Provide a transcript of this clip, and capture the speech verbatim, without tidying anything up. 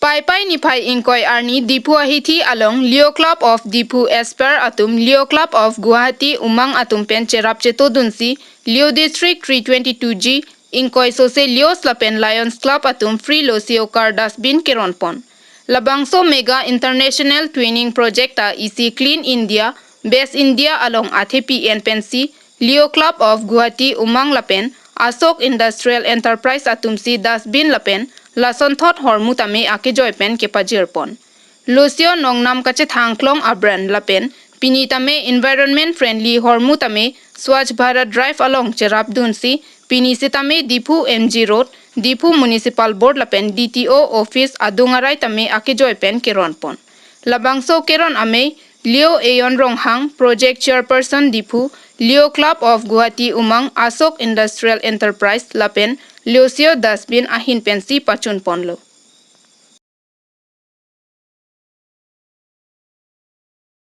Paipai niphai ingkoi arni Diphu ahithi along Leo Club of Diphu Aspire atum Leo Club of Guwahati Umang atum pen cherap cheto dunsi Leo District three twenty-two G ingkoi sose Leos lapen Lions Club atum free losio kar dustbin keron pon. Labangso Mega International Twinning Project ta isi Clean India, Best India along athepi en pensi Leo Club of Guwahati Umang lapen Asok Industrial Enterprise atumsi dustbin lapen lasonthot hormu tame akejoi pen kepajir pon. Losio nongnam kachethang klong a-brand lapen pini tame environment friendly hormu tame Swachh Bharat Drive along cherap dunsi pini sitame Diphu M G Road, Diphu Municipal Board lapen D T O Office adung arai tame akejoi pen keron pon. Labangso keron amei Leo Eyon Ronghang, Project Chairperson Diphu, Leo Club of Guwahati Umang, Asok Industrial Enterprise lapen Leosio Dustbin ahin pensi pachun ponlo.